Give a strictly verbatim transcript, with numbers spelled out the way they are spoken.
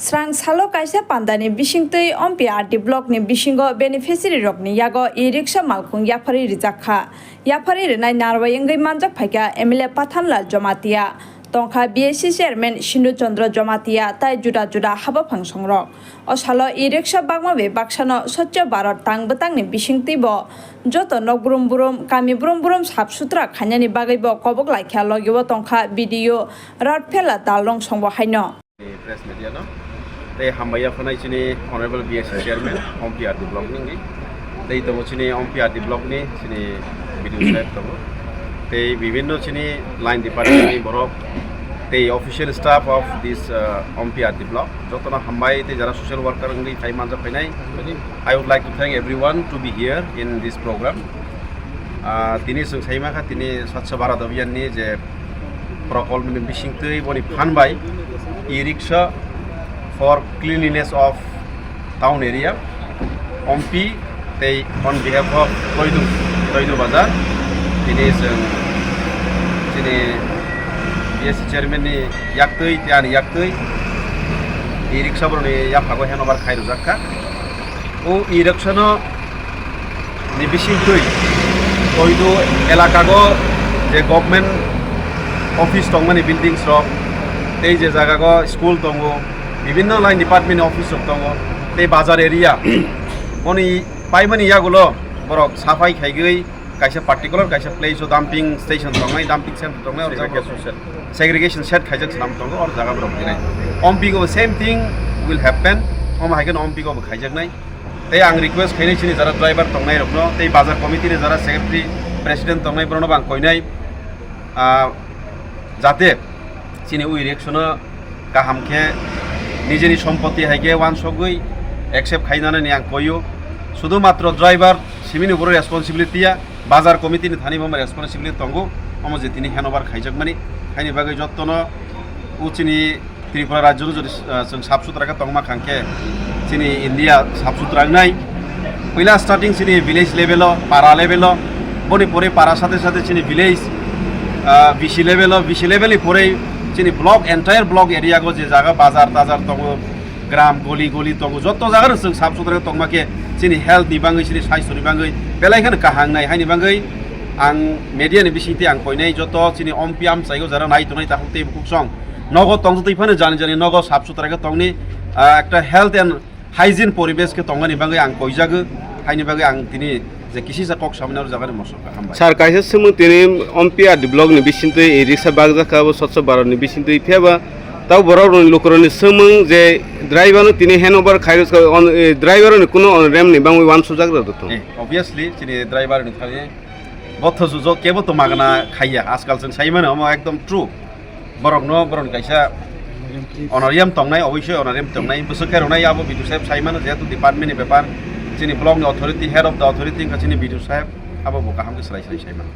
Srang salo kaisa pandani bisingtwi Ompi R D block ni bisingo beneficiary rokni yago e-rickshaw malkhung yapharwi rijak kha. Yapharwi rwnai narwai wngwi manjak phaikha M L A Pathanlal Jamatia, tongkha B S C chairman Sindhu Chandra Jamatia tai juda juda habaphang songrok. O salo e-rickshaw bakma bai baksano Swachh Bharat tang bwtangni bisingtwi bo joto nok brum brum, kami brum brum sap sutra khainani bagwi bo kobok laikha, logio tongkha B D O Ratphela Dalrong songbo haino. Press media no. Tei hambai ya phanai chini Honorable B S C Chairman, Ompi R D Block ni wngwi. Tei tongo chini Ompi R D Block ni chini B D O saheb tongo. Tei bibinno chini line department ni borok, tei official staff of this, uh, Ompi R D Block. Jotono hambai tei jara social worker wngwi phai manjak phainai. I would like to thank everyone to be here in this program. Ah, tini chwng sai mankha, tini Swachh Bharat Abhiyan ni je prokolp ni bisingtwi boni phan bai e-rickshaw for cleanliness of town area, Ompi tei on behalf of Toidu, Toidu Bazar, tini chwng chini B S C chairman ni yaktwi tei ani yaktwi e-rickshaw borokni yaphago handover khai rwjak kha. O e-rickshaw no ni bisingtwi Toidu elakago je government office tongmani buildings rok, tei je jagago school tongo, bibinno line department ni office rok tongo, tei bazar area, boni paimani yagulo borok safai khaigwi kaisa particular kaisa place o dumping station tongnai, dumping center tongnai, o jaga segregation shed khaijak swnam tongo, o jaga borok rinai. Ompi go same thing will happen, omo hai kheno Ompi go bo khaijaknai. Tei ang request khainai chini jara driver tongnai rokno, tei bazar committee ni jara secretary, president tongnai, borokno bo ang koinai, ah, jate chini e-rickshaw no kaham khe nijeni sompoti hai khe wansogwi accept khainani ang koio. Sudu matro driver simini boro responsibility ya, bazar committee ni thani bo responsibility tongo, omo je tini handover khaijakmani, haini bagwi jottono o chini Tripura rajyo no jodi, ah, chwng sap sutra khe tongma khang khe chini India sap sutra wngnai. Puila starting chini village level o, para level o, boni pore para sate sate chini village, ah, V C level o, V C level ni pore chini block, entire block area go je jaga bazar tazar tongo, gram goli goli tongo, joto jaga no chwng sap sutra khe tongma khe chini health ni bagwi, chini saisto ni bagwi belai kheno kaham nai. Haini bagwi ang media ni bisingtwi ang koinai joto chini Ompi amchai o jara nai tongnai takhuk tei bukhuk song. Nogo tongtwi phano jani jani nogo sap sutra khe tongni, ah, ekta health and hygiene poribesh khe tongmani bagwi ang koijago, haini bagwi ang tini je kisisa kok samani aro jagani mosok hambai. Sir, kaisa swngmung tini Ompi R D block ni bisingtwi e-rickshaw bakjak kha, bo Swachh Bharat ni bisingtwi, phiya ba tabo borok rokni lukurokni swngmung je driver no tini handover khairok, on, eh, driver ni kuno on rem ni bangwi wansujak rok tong. Eh, obviously chini driver ni thani bo to sujo kebo to magna khaiya, ajkal chwng sai mano omo ekdom true. Borokno, borokni kaisa honorarium tongnai, oboisoi honorarium tongnai, bwswk khe rwnai abo B D O saheb sai mano, jehetu department ni bepar, chini block ni authority, head of the authority wngkha chini B D O saheb, abo bo kaham khe swlai swlai sai mano.